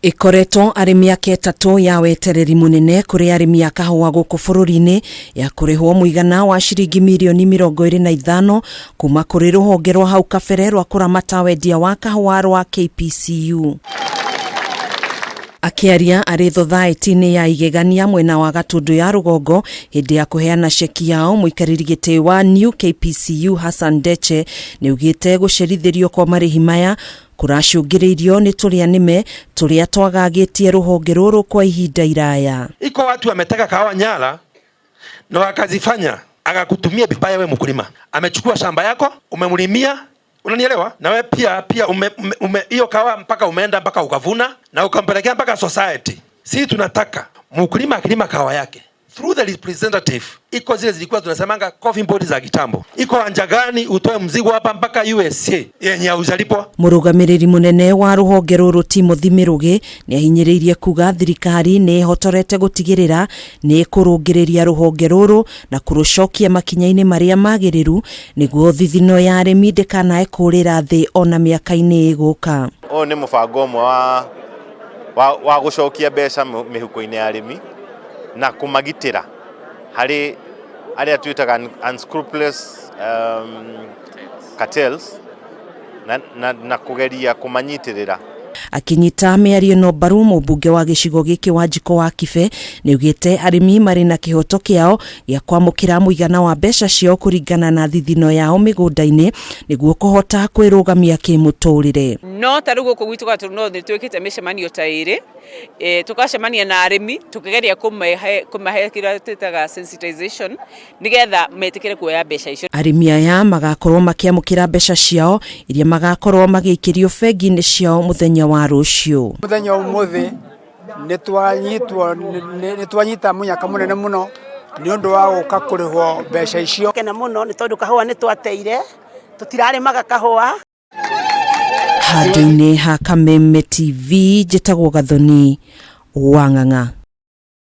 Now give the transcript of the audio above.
Ĩkoretwo arĩ mĩaka ĩtatũ ya wetereri mũnene kũrĩ arĩmi a kahũa gũkũ bũrũri-inĩ ya kũrĩhwo mũigana wa ciringi mirioni 25 kuma kũrĩ rũhonge rwa hau kabere rwa kũramata wendia wa kahũa rwa KPCU. Akĩaria arĩ thothaĩti-inĩ ya igegania mwena wa Gatũndũ ya rũgongo hĩndĩ ya kũheana ceki yao, mũikarĩri gĩtĩ wa New KPCU Hassan Deche nĩaugĩte gũcerithĩrio kwa marĩhi maya kũracũngĩrĩirio nĩ tũrĩa nĩme tũrĩa twagagĩtie rũhonge rũrũ kwa ihinda iraya. Iko watu wameteka kahawa Nyala na wakazifanya, akakutumia vibaya wewe mkulima. Amechukua shamba yako, umemlimia, unanielewa? Na wewe pia ume hiyo kahawa mpaka umeenda mpaka ukavuna na ukampelekea mpaka society. Sisi tunataka mkulima akilima kahawa yake through the representative, iko zile zilikuwa tunasemanga coffee board za kitambo, iko anja gani utoe mzigo hapa mpaka USA yenye haujalipwa. Mũrũgamĩrĩri mũnene wa rũhonge rũrũ Timothy Mĩrũgĩ nĩ ahinyĩrĩirie kuga thirikari nĩ ĩhotorete gũtigĩrĩra nĩ ĩkũrũngĩrĩria rũhonge rũrũ na kũrũcokia makinya-inĩ marĩa magĩrĩru nĩguo thithino ya arĩmi ndĩkanae kũrĩra thĩ ona mĩaka-inĩ ĩgũka. Ũyũ nĩ mũbango ũmwe wa gũcokia mbeca mĩhuko-inĩ ya arĩmi na kũmagitĩra harĩ arĩa twĩtaga unscrupulous cartels na kũgeria kũmanyitĩrĩra. Akinyita mĩario ĩno mbaru, mũmbunge wa gĩcigo gĩkĩ Wanjikũ wa Kibe nĩaugĩte arĩmi marĩ na kĩhoto kĩao gĩa kwamũkĩra mũigana wa mbeca ciao kũringana na thithino yao mĩgũnda-inĩ nĩguo kũhota kwĩrũgamia kĩmũtũrĩre. No ta rĩu gũkũ gwitũ Gatũndũ North nĩ twĩkĩte mĩcemanio ta ĩrĩ, tũgacemania na arĩmi tũkĩgeria kũmahe kĩrĩa twĩtaga sensitization nĩgetha metĩkĩre kuoya mbeca icio. Arĩmi aya magakorwo makĩamũkĩra mbeca ciao iria magakorwo magĩikĩrio bengi-inĩ ciao mũthenya wa rũciũ. Mũthenya ũmũthĩ nĩ twanyita mũnyaka mũnene mũno nĩ ũndũ wa gũka kũrĩhwo mbeca icio. Kena mũno nĩ tondũ kahũa nĩ twateire, tũtirarĩmaga kahũa. Handũ-inĩ ha Kameme TV, njĩtagwo Gathoni Wang'ang'a.